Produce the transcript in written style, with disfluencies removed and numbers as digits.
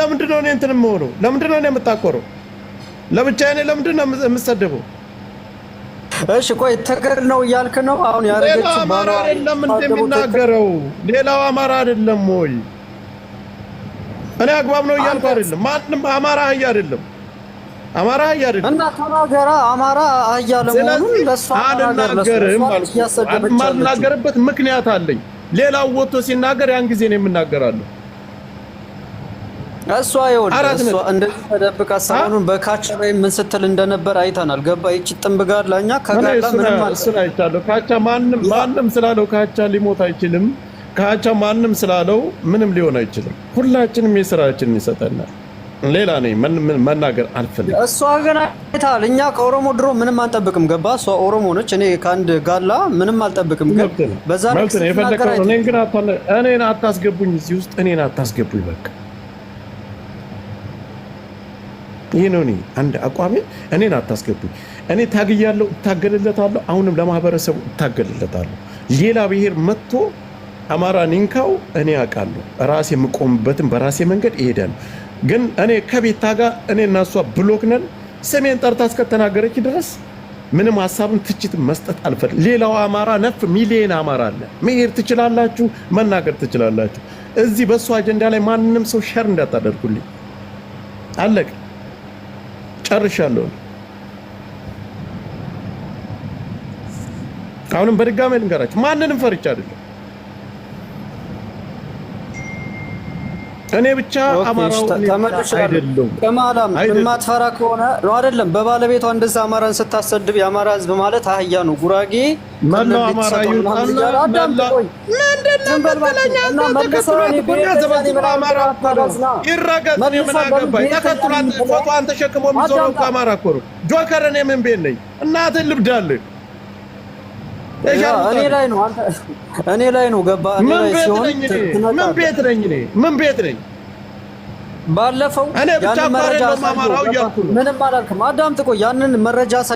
ለምንድን ነው እኔ እንትን የምሆነው? ለምንድን ነው እኔ የምታቆረው? ለብቻ እኔ ለምንድን ነው የምሰደበው? እሺ ቆይ፣ ትክክል ነው እያልክ ነው አሁን? ሌላው ያደረገችው አማራ ባሏ አይደለም የተሳደበው ትክክል እንደሚናገረው ሌላው አማራ አይደለም ወይ? እኔ አግባብ ነው እያልኩ አንተ አይደለም። ማንም አማራ አህያ አይደለም። አማራ አህያ አይደለም። እና ተናገራ፣ አማራ አህያ ለመሆኑን ስለዚህ ለእሷ ተናገር። ለእሷ አልናገርም እሷ አልኩ። እያሰደበች ያለችው የማልናገርበት ምክንያት አለኝ። ሌላው ወጥቶ ሲናገር ያን ጊዜ ነው የምናገራለሁ። እሷ ይኸውልህ አራት እሷ ነጥብ። እንደዚህ ተደብቃ ሰሞኑን በካቻ ላይ ምን ስትል እንደነበር አይተናል። ገባ? ይቺ ጥንብ ጋላ እኛ እኔ ከጋላ እሱን ምንም እሱን አንጠብቅም። አይቻለሁ። ካቻ ማንም ያ ማንም ስላለው ካቻ ሊሞት አይችልም። ካቻ ማንም ስላለው ምንም ሊሆን አይችልም። ሁላችንም የስራችንን ይሰጠናል። ሌላ ነኝ መናገር አልፈልግም። እሷ ግን አይተሃል። እኛ ከኦሮሞ ድሮ ምንም አንጠብቅም። ገባ? እሷ ኦሮሞ ነች። እኔ ከአንድ ጋላ ምንም አልጠብቅም። ግን መብት ነው፣ በዛ ልክ መብት ነው። ስትናገር የፈለከው ነው። እኔን አይተሃል። ግን እኔን አታስገቡኝ እዚህ ውስጥ፣ እኔን አታስገቡኝ። በቃ ይህ ነው እኔ አንድ አቋሜ። እኔን አታስገቡኝ። እኔ ታግያለሁ፣ እታገልለታለሁ። አሁንም ለማህበረሰቡ እታገልለታለሁ። ሌላ ብሔር መጥቶ አማራን ይንካው እኔ አውቃለሁ። ራሴ የምቆምበትን በራሴ መንገድ እሄዳለሁ። ግን እኔ ከቤታ ጋር እኔ እና እሷ block ነን። ስሜን ጠርታ እስከተናገረች ድረስ ምንም ሀሳብን ትችት መስጠት አልፈልግም። ሌላው አማራ ነፍ ሚሊየን አማራ አለ። መሄድ ትችላላችሁ፣ መናገር ትችላላችሁ። እዚህ በእሱ አጀንዳ ላይ ማንም ሰው share እንዳታደርጉልኝ። አለቅ፣ ጨርሻለሁ። አሁንም በድጋሚ ልንገራችሁ፣ ማንንም ፈርቻ አይደለም። እኔ ብቻ okay፣ እሺ፣ አማራው እኔ ብቻ ተመልሻለሁ። አይደለሁም ቅማላም አይደለም። የማትፈራ ከሆነ ነው አይደለም። በባለቤቷ እንደዛ አማራን ስታሰድብ የአማራ ሕዝብ ማለት አህያ ነው፣ ጉራጌ ክልል መላው አማራ ሊትሰጠው ምናምን ይውጣና እያለ አዳምጥ። መላ ቆይ ምንድን ነው ዝም በል እባክህ። የምትለኝ እና አንተ? መልሰህ ተከትሏት እኔ እኮ ብሔርተኛ ነኝ የሚያዘበዝበው ምናምን አማራ ብለህ እኮ ነው። አታባዝና። ይረገጥ። እኔ ምን መልሰህ ለምን አገባኝ? ብሔርተኛ ተከትሏት ነኝ ብለህ ፎቶዋን ተሸክሞ የሚዞረው እኮ አዳምጣ። አማራ እኮ ነው። ጆከር፣ እኔ ምን ቤት ነኝ? እናትህን ልብዳልህ። ያ እኔ የሻርሙጣ ላይ ነው አንተ እኔ ላይ ነው ገባ። እኔ ምን ላይ ቤት ሲሆን ነኝ እኔ? ምን ትነቃለህ። ቤት ነኝ እኔ? ምን ቤት ነኝ? ባለፈው እኔ ብቻ ያንን እኮ መረጃ አይደለሁም አሳየው አማራው ገባ። እያልኩ ነው። ምንም አላልክም። አዳምጥ ቆይ፣ ያንን መረጃ